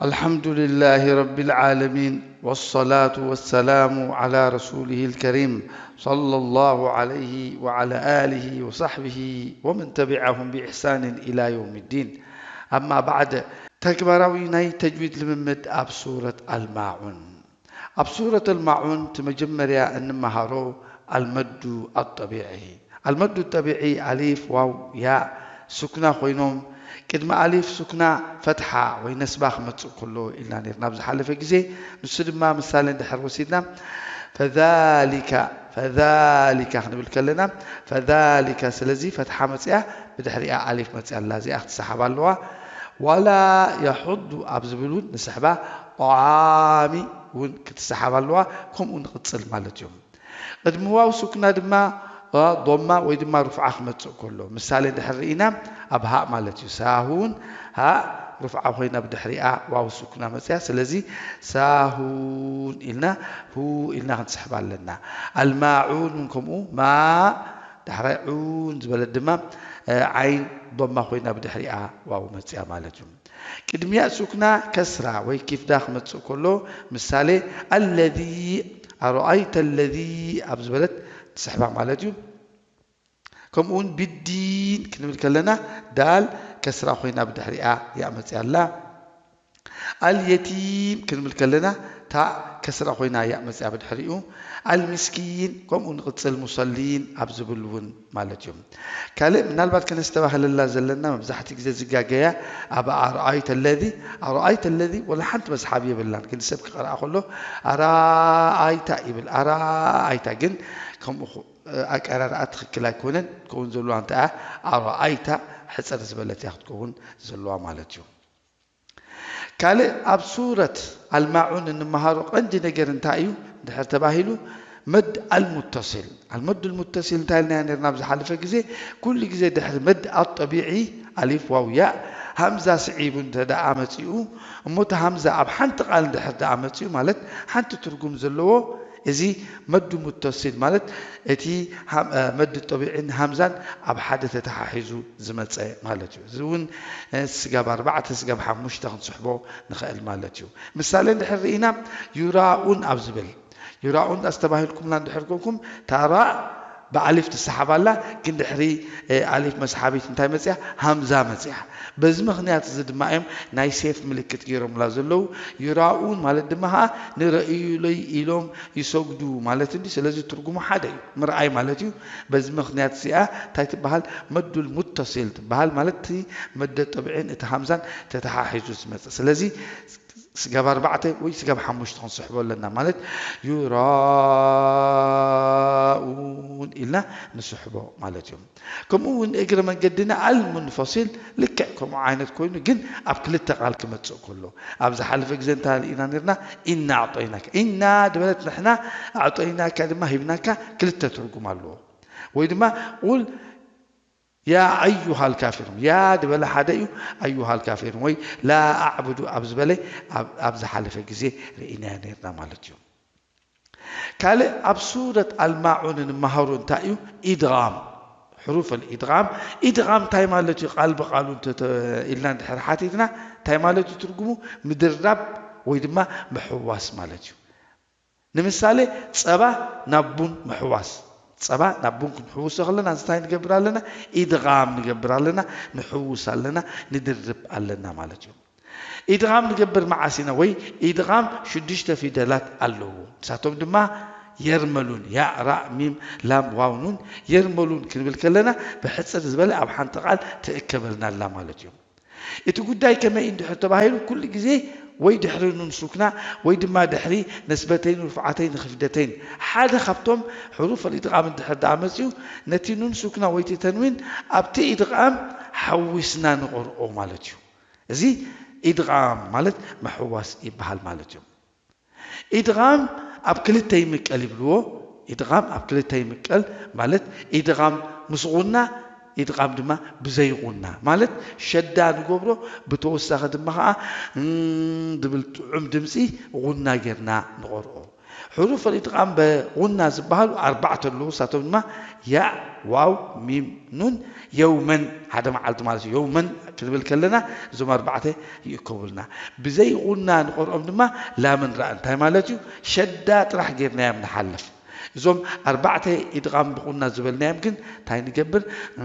الحمد لله رب العالمين، والصلاة والسلام على رسوله الكريم، صلى الله عليه وعلى آله وصحبه ومن تبعهم بإحسان إلى يوم الدين. أما بعد، ተግባራዊ ናይ ተጅዊድ ልምምድ ኣብ ሱረት ኣልማዑን። ኣብ ሱረት ኣልማዑን እቲ መጀመርያ እንመሃሮ ኣልመዱ ኣጠቢዒ። ኣልመዱ ጠቢዒ ኣሊፍ፣ ዋው፣ ያ ሱክና ኮይኖም፣ ቅድሚ ኣሊፍ ሱክና ፈትሓ ወይ ነስባ ክመጽእ ከሎ ኢልና ነርና ኣብ ዝሓለፈ ግዜ። ንሱ ድማ ምሳሌ እንድሕር ወሲድና፣ ፈዛሊካ፣ ፈዛሊካ ክንብል ከለና፣ ፈዛሊካ፣ ስለዚ ፈትሓ መጽያ፣ ብድሕሪኣ ኣሊፍ መጽያ ኣላ፣ እዚኣ ክትሰሓብ ኣለዋ። ዋላ የሑዱ ኣብ ዝብል እውን ንስሕባ፣ ጣዓሚ እውን ክትሰሓብ ኣለዋ፣ ከምኡ ንቕጽል ማለት እዩ። ቅድሚ ዋው ሱክና ድማ፣ አ፣ ዶማ ወይ ድማ ሩፍዓ ክመጽእ ከሎ፣ ምሳሌ ድሕር ርኢና፣ ኣብ ሃእ ማለት እዩ። ሳሁን፣ ሃእ ሩፍዓ ኮይና ብድሕሪኣ ዋው ሱክና መጽያ። ስለዚ ሳሁን ኢልና፣ ሁ ኢልና ክንስሕባ ኣለና። ኣልማዑን እውን ከምኡ፣ ማ ዳሕራይ ዑን ዝበለት ድማ፣ እ፣ ዓይን ዶማ ኮይና ብድሕሪኣ ዋው መጽያ ማለት እዩ። ቅድሚያ ሱክና ከስራ ወይ ኪፍዳ ክመጽእ ከሎ፣ ምሳሌ፣ ኣለዚ፣ ኣረኣይተ ለዚ ኣብ ዝበለት ትስሕባ ማለት እዩ። ከምኡ እውን ብዲን ክንብል ከለና፣ ዳል ከስራ ኮይና ብድሕሪኣ ያእ መጽያ ኣላ። ኣልየቲም ክንብል ከለና፣ ታእ ከስራ ኮይና ያእ መጽያ ብድሕሪኡ። ኣልሚስኪን፣ ከምኡ ንቕጽል፣ ሙሰሊን ኣብ ዝብል እውን ማለት እዩ። ካልእ ምናልባት ከነስተባህለላ ዘለና፣ መብዛሕትኡ ግዜ ዝጋገያ፣ ኣብ ኣረኣይተ ለዚ፣ ኣረኣይተ ለዚ ወላ ሓንቲ መስሓብ የብላን፣ ግን ሰብ ክቐርኣ ከሎ ኣረኣይታ ይብል፣ ኣረኣይታ፣ ግን ከምኡ ኹ-፣ ኣቀራርኣ ትኽክል ኣይኮነን። ክትከውን ዘለዋ እንታይ እያ? ኣረኣይታ ሕጽር ዝበለት እያ ክትከውን ዘለዋ ማለት እዩ። ካልእ ኣብ ሱረት ኣልማዑን እንመሃሮ ቀንዲ ነገር እንታይ እዩ እንድሕር ተባሂሉ፣ መድ ኣልሙተሲል። ኣልመድ ኣልሙተሲል እንታይ ኢልናዮ ነርና ኣብ ዝሓለፈ ግዜ? ኩሉ ግዜ ድሕሪ መድ ኣጠቢዒ፣ ኣሊፍ፣ ዋው፣ ያእ፣ ሃምዛ ስዒቡ እንተ ደኣ መጺኡ፣ እሞ እቲ ሃምዛ ኣብ ሓንቲ ቃል እንድሕር ደኣ መጺኡ፣ ማለት ሓንቲ ትርጉም ዘለዎ፣ እዚ መዱ ሙተሲል ማለት እቲ ሃም-፣ እ፣ መድ ጠቢዕን ሃምዛን ኣብ ሓደ ተተሓሒዙ ዝመጸ ማለት እዩ። እዚ እውን፣ እ፣ ስጋብ ኣርባዕተ፣ ስጋብ ሓሙሽተ ክንስሕቦ ንኽእል ማለት እዩ። ምሳሌ እንድሕር ርኢና፣ ዩራኡን ኣብ ዝብል፣ ዩራኡን ኣስተባሂልኩምላ እንድሕር ኮንኩም፣ ታራ ብኣሊፍ ትሰሓብ ኣላ፣ ግን ድሕሪ፣ እ፣ ኣሊፍ መስሓቢት እንታይ መጽያ? ሃምዛ መጽያ። በዚ ምኽንያት እዚ ድማ እዮም ናይ ሴፍ ምልክት ገይሮምላ ዘለዉ። ዩራኡን ማለት ድማ ኸኣ ንረእዩለይ ኢሎም ይሰግዱ ማለት እንዲ። ስለዚ ትርጉሙ ሓደ እዩ፣ ምርኣይ ማለት እዩ። በዚ ምኽንያት እዚኣ እንታይ ትበሃል? መዱል ሙተሲል ትበሃል፣ ማለት እቲ መደ ጠብዒን እቲ ሃምዛን ተተሓሒዙ ዝመጽእ። ስለዚ ስጋብ ኣርባዕተ ወይ ስጋብ ሓሙሽተ ክንስሕቦ ኣለና፣ ማለት ዩራኡን ኢልና ንስሕቦ ማለት እዩ። ከምኡ እውን እግረ መንገድና ኣልሙንፈሲል ልክዕ ከምኡ ዓይነት ኮይኑ፣ ግን ኣብ ክልተ ቃል ክመጽእ ከሎ፣ ኣብ ዝሓለፈ ግዜ እንታይ ርኢና ነርና? ኢና ኣዕጦይናካ። ኢና ድበለት ንሕና፣ ኣዕጦይናካ ድማ ሂብናካ፣ ክልተ ትርጉም ኣለዎ። ወይ ድማ ቁል ያ ኣዩሃል ካፊሩን፣ ያ ድበለ ሓደ እዩ፣ ኣዩሃል ካፊሩን ወይ ላ ኣዕቡዱ ኣብ ዝበለ ኣብ፣ ኣብ ዝሓለፈ ግዜ ርኢናዮ ነርና ማለት እዩ። ካልእ ኣብ ሱረት ኣልማዑን እንመሃሮ እንታይ እዩ? ኢድጋም። ሕሩፍ ኣልኢድጋም። ኢድጋም እንታይ ማለት እዩ? ቃል ብቃሉ እንተ፣ ተ-፣ ኢልና እንድሕር ሓቲትና፣ እንታይ ማለት እዩ ትርጉሙ? ምድራብ ወይ ድማ ምሕዋስ ማለት እዩ። ንምሳሌ፣ ጸባ ናብ ቡን ምሕዋስ። ጸባ ናብ ቡን ክንሕውሶ ከለና፣ እንታይ ንገብር ኣለና? ኢድጋም ንገብር ኣለና፣ ንሕውስ ኣለና፣ ንድርብ ኣለና ማለት እዩ። ኢድጋም ንገብር መዓስ ኢና? ወይ ኢድጋም ሽዱሽተ ፊደላት ኣለዎ። ንሳቶም ድማ የርመሉን፣ ያእ፣ ራእ፣ ሚም፣ ላም፣ ዋው፣ ኑን፣ የርመሉን ክንብል ከለና፣ ብሕጽር ዝበለ ኣብ ሓንቲ ቃል ትእከበልና ኣላ ማለት እዩ። እቲ ጉዳይ ከመይ እንድሕር ተባሂሉ፣ ኩሉ ግዜ ወይ ድሕሪ ኑን ሱክና ወይ ድማ ድሕሪ ነስበተይን ርፍዓተይን ኽፍደተይን ሓደ ካብቶም ሕሩፍ ኣልኢድጋም እንድሕር ደኣ መጺኡ፣ ነቲ ኑን ሱክና ወይ እቲ ተንዊን ኣብቲ ኢድጋም ሓዊስና ንቐርኦ ማለት እዩ። እዚ ኢድጋም ማለት ምሕዋስ ይበሃል ማለት እዩ። ኢድጋም ኣብ ክልተ ይምቀል ይብልዎ። ኢድጋም ኣብ ክልተ ይምቀል ማለት ኢድጋም ምስ ጉና፣ ኢድጋም ድማ ብዘይ ጉና ማለት ሸዳ ንገብሮ፣ ብተወሳኺ ድማ ኸዓ እም ዝብል ጥዑም ድምፂ ጉና ጌርና ንቐርኦ። ሕሩፍ ኢድቓም ብጉና ዝበሃሉ ኣርባዕተ ኣለዉ። ንሳቶም ድማ ያእ፣ ዋው፣ ሚም፣ ኑን። የውመን፣ ሓደ መዓልቲ ማለት እዩ። የውመን ክንብል ከለና እዞም ኣርባዕተ ይእከቡልና። ብዘይ ጉና ንቐርኦም ድማ ላምን ራእን። እንታይ ማለት እዩ? ሸዳ ጥራሕ ጌርናዮም ንሓልፍ። እዞም ኣርባዕተ ኢድቓም ብጉና ዝበልናዮም ግን እንታይ ንገብር? እ፣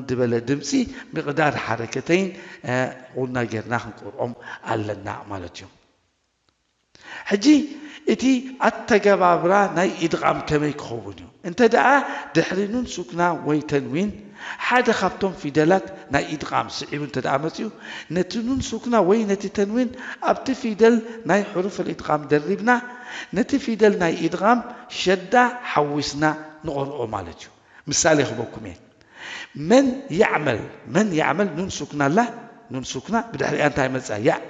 ዝበለ ድምፂ፣ ምቕዳር ሓረከተይን፣ እ፣ ጉና ጌርና ክንቀርኦም ኣለና ማለት እዩ። ሕጂ እቲ ኣተገባብራ ናይ ኢድቓም ከመይ ክኸውን እዩ? እንተ ደኣ ድሕሪ ኑን ሱክና ወይ ተንዊን ሓደ ካብቶም ፊደላት ናይ ኢድቓም ስዒቡ እንተ ደኣ መጺኡ፣ ነቲ ኑን ሱክና ወይ ነቲ ተንዊን ኣብቲ ፊደል ናይ ሕሩፍ ኢድቓም ደሪብና፣ ነቲ ፊደል ናይ ኢድቓም ሸዳ ሓዊስና ንቐርኦ ማለት እዩ። ምሳሌ ክበኩም እየ። መን ያዕመል፣ መን ያዕመል ኑን ሱክና ኣላ፣ ኑን ሱክና ብድሕሪኣ እንታይ መጻ? ያእ።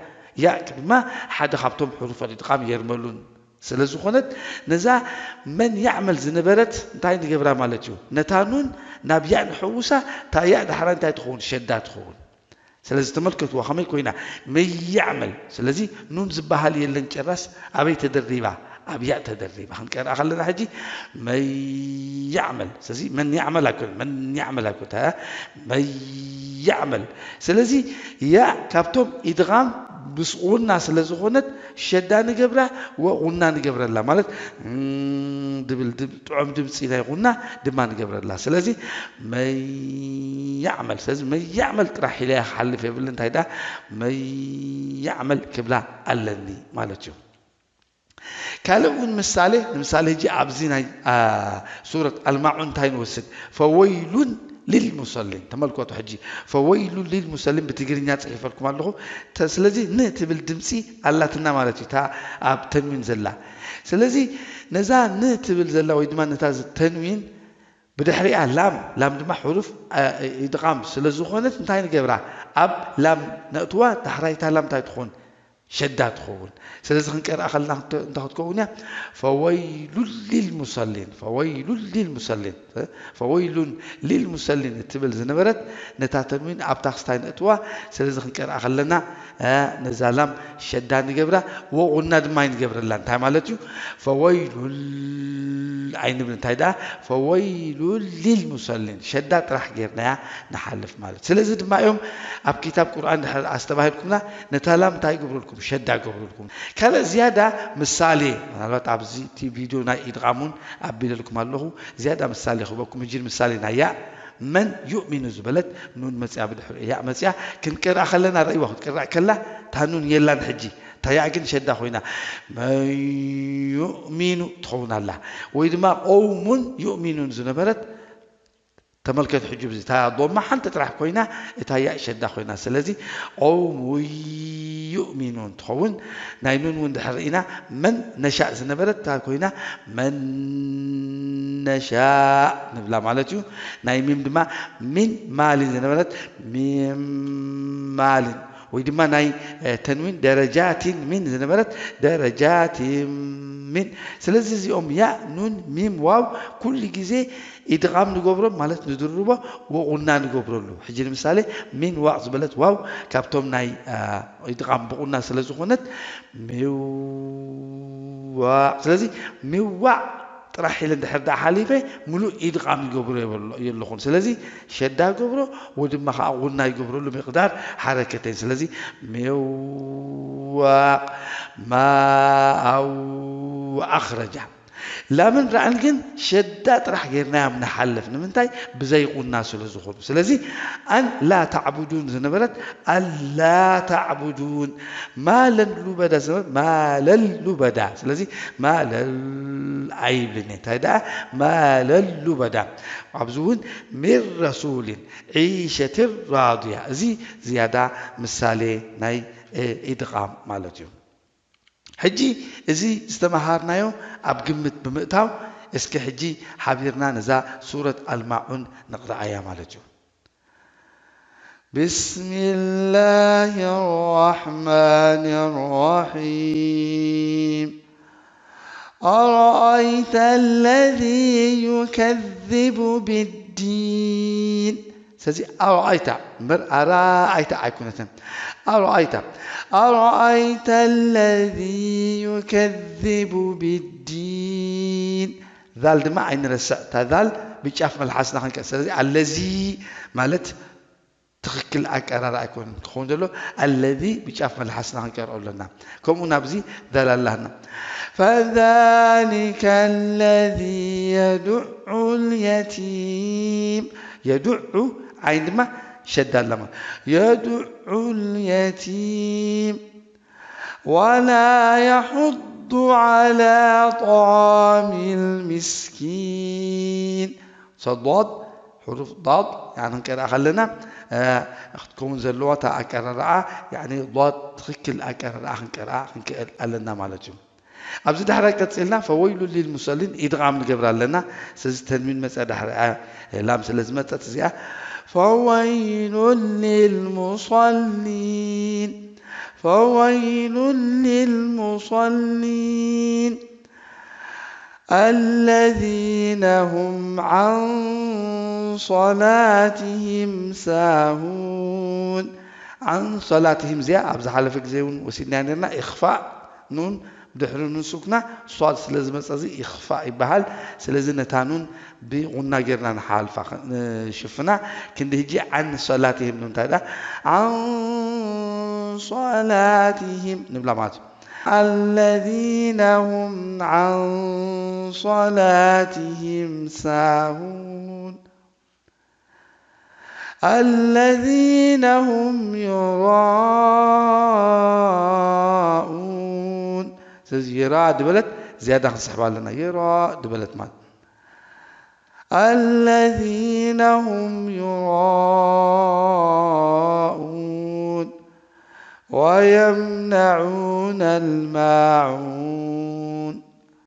ያእ ድማ ሓደ ካብቶም ሕሩፍ ኢድቓም የርመሉን ስለ ዝኾነት፣ ነዛ መን ያዕመል ዝነበረት እንታይ ንገብራ ማለት እዩ? ነታ ኑን ናብ ያእ ንሕውሳ፣ እታ ያእ ዳሕራ እንታይ ትኸውን? ሸዳ ትኸውን። ስለዚ ተመልከትዋ ከመይ ኮይና፣ መን ያዕመል። ስለዚ ኑን ዝበሃል የለን ጭራስ። ኣበይ ተደሪባ? ኣብ ያእ ተደሪባ። ክንቀርኣ ከለና ሕጂ መን ያዕመል። ስለዚ መን ያዕመል ኣይኮነን፣ መን ያዕመል ኣይኮነን፣ መን ያዕመል። ስለዚ ያእ ካብቶም ኢድቓም ምስ ጉና ስለ ዝኾነት ሸዳ ንገብራ ወጉና ንገብረላ ማለት፣ እም፣ ድብል ድብ-፣ ጥዑም ድምፂ ናይ ጉና ድማ ንገብረላ። ስለዚ መን ያዕመል። ስለዚ መን ያዕመል ጥራሕ ኢለ ክሓልፍ የብልን። እንታይ ደኣ መን ያዕመል ክብላ ኣለኒ ማለት እዩ። ካልእ እውን ምሳሌ፣ ንምሳሌ ሕጂ ኣብዚ ናይ፣ አ፣ ሱረት ኣልማዑን እንታይ ንወስድ? ፈወይሉን ሊልሙሰሊን። ተመልከቱ ሕጂ፣ ፈወይሉን ሊልሙሰሊን ብትግርኛ ጽሒፈልኩም ኣለኹ። ተ-፣ ስለዚ ን ትብል ድምጺ ኣላትና ማለት እዩ፣ እታ ኣብ ተንዊን ዘላ። ስለዚ ነዛ ን ትብል ዘላ ወይ ድማ ነታ ዝ-፣ ተንዊን ብድሕሪኣ ላም፣ ላም ድማ ሕሩፍ፣ አ፣ ኢድቓም ስለ ዝኾነት እንታይ ንገብራ? ኣብ ላም ነእትዋ፣ ዳሕራይታ ላም እንታይ ትኾን? ሸዳ ትኸውን። ስለዚ ክንቀርኣ ከለና እንተ-፣ እንታይ ክትከውን እያ? ፈወይሉን ሊልሙሰሊን፣ ፈወይሉን ሊልሙሰሊን፣ ፈወይሉን ሊልሙሰሊን እትብል ዝነበረት ነታ ተንዊን ኣብታ ክስታይ ነእትዋ። ስለዚ ክንቀርኣ ከለና፣ አ፣ ነዛ ላም ሸዳ ንገብራ፣ ወጉና ድማ ኣይንገብረላ። እንታይ ማለት እዩ? ፈወይሉን ኣይንብል። እንታይ ደኣ? ፈወይሉን ሊልሙሰሊን። ሸዳ ጥራሕ ጌርናያ ንሓልፍ ማለት። ስለዚ ድማ እዮም ኣብ ክታብ ቁርኣን ድሕር ኣስተባሂልኩምና፣ ነታ ላም እንታይ ይገብሩልኩም? ሸዳ ይገብሩልኩም። ካልእ ዝያዳ ምሳሌ፣ ምናልባት ኣብዚ እቲ ቪድዮ ናይ ኢድቓም እውን ኣቢለልኩም ኣለኹ። ዝያዳ ምሳሌ ክህበኩም፣ ሕጂ ምሳሌ ናይ ያእ፣ መን ዩእሚኑ ዝበለት ኑን መጽያ፣ ብድሕሪ ያእ መጽያ። ክንቀርኣ ከለና፣ ረእይዋ ክትቀርእ ከላ፣ እታ ኑን የላን ሕጂ። እታ ያእ ግን ሸዳ ኮይና፣ መን ዩእሚኑ ትኸውን ኣላ። ወይ ድማ ቀውሙን ዩእሚኑን ዝነበረት፣ ተመልከት ሕጂ፣ እዚ እታ ዶማ ሓንቲ ጥራሕ ኮይና፣ እታ ያእ ሸዳ ኮይና። ስለዚ ቀውሙ ዩእሚኑን ትኸውን። ናይ ኑን እውን ድሕር ርኢና፣ መን ነሻእ ዝነበረት እታ ኮይና፣ መን ነሻእ ንብላ ማለት እዩ። ናይ ሚም ድማ ሚን ማሊን ዝነበረት፣ ሚም ማሊን። ወይ ድማ ናይ፣ እ፣ ተንዊን ደረጃቲን ሚን ዝነበረት፣ ደረጃቲን ሚን። ስለዚ እዚኦም ያእ፣ ኑን፣ ሚም፣ ዋው ኩሉ ግዜ ኢድቓም ንገብሮም ማለት ንድርቦ ወቑና ንገብረሉ። ሕጂ ንምሳሌ ሚን ዋቕ ዝበለት ዋው ካብቶም ናይ፣ አ፣ ኢድቓም ብቑና ስለ ዝኾነት ሚዋቕ። ስለዚ ሚዋቕ ጥራሕ ኢለ እንድሕር ደኣ ሓሊፈ ምሉእ ኢድቓም ይገብሮ የበሎ-፣ የለኹን። ስለዚ ሸዳ ገብሮ ወድማ ኸዓ ቑና ይገብረሉ ሚቕዳር ሓረከተይን። ስለዚ ሚዋቕ ማኣው ኣኽረጃ። ላምን ራእን ግን ሸዳ ጥራሕ ጌርናዮም ንሓልፍ። ንምንታይ? ብዘይ ቁና ስለ ዝኾኑ። ስለዚ ኣን ላ ተዕቡዱን ዝነበረት ኣላ ተዕቡዱን፣ ማለን ሉበዳ ዝነበረት ማለል ሉበዳ። ስለዚ ማለል ኣይብልን እየ። እንታይ ደኣ? ማለል ሉበዳ። ኣብዚ እውን ሚን ረሱልን ዒሸትን ራድያ። እዚ ዝያዳ ምሳሌ ናይ፣ እ፣ ኢድቓም ማለት እዩ። ሕጂ እዚ ዝተመሃርናዮ ኣብ ግምት ብምእታው፣ እስኪ ሕጂ ሓቢርና ነዛ ሱረት ኣልማዑን ንቕረኣያ ማለት እዩ። بسم الله الرحمن الرحيم. أرأيت الذي يكذب بالدين. ስለዚ ኣረኣይታ እምበር ኣረኣይታ ኣይኮነትን። ኣረኣይታ ኣረኣይታ ለዚ ዩከዚቡ ብዲን። ዛል ድማ ኣይንረስዕ። እታ ዛል ብጫፍ መልሓስና ክንቀ ስለዚ ኣለዚ ማለት ትኽክል ኣቀራር ኣይኮነን ክኸውን ዘሎ ኣለዚ ብጫፍ መልሓስና ክንቀርኦ ኣለና። ከምኡ ናብዚ ዛል ኣላህና ፈዛሊከ ለዚ የዱዑ ልየቲም የዱዑ ዓይን ድማ ሸዳ ኣለማ የዱዑ ልየቲም ولا يحض على طعام المسكين. ضاد حروف ضاد يعني ክንቀርኣ ከለና ክትከውን ዘለዋ እታ ኣቀራርዓ ضاد ትኽክል ኣቀራርዓ ክንቀርኣ ክንክእል ኣለና ማለት እዩ። ኣብዚ ዳሕራይ ቀፂልና ፈወይሉ ሊልሙሰሊን ኢድቓም ንገብር ኣለና። ስለዚ ተንዊን መፀ ዳሕሪኣ ላም ስለ ዝመፀት እዚኣ ፈወይሉ ሊልሙሰሊን فويل للمصلين الذين هم عن صلاتهم ساهون عن صلاتهم እዚኣ ኣብ ዝሓለፈ ግዜ እውን ወሲድናያ ነርና። ኢኽፋእ ኑን ድሕሪ ኑን ሱክና ሷድ ስለ ዝመፀ እዚ ኢኽፋእ ይበሃል። ስለዚ ነታ ኑን ብቑና ጌርና ንሓልፋ ንሽፍና። ክንዲ ህጂ ዓን ሰላትህም ኑ እንታይ ዳ ዓን ሰላትህም ንብላ ማለት እዩ። الذين هم عن صلاتهم ساهون الذين هم يراءون ስለዚ ይራ ድበለት ዝያዳ ክንስሕባ ኣለና። ይራ ድበለት ማለት الذين هم يراءون ويمنعون الماعون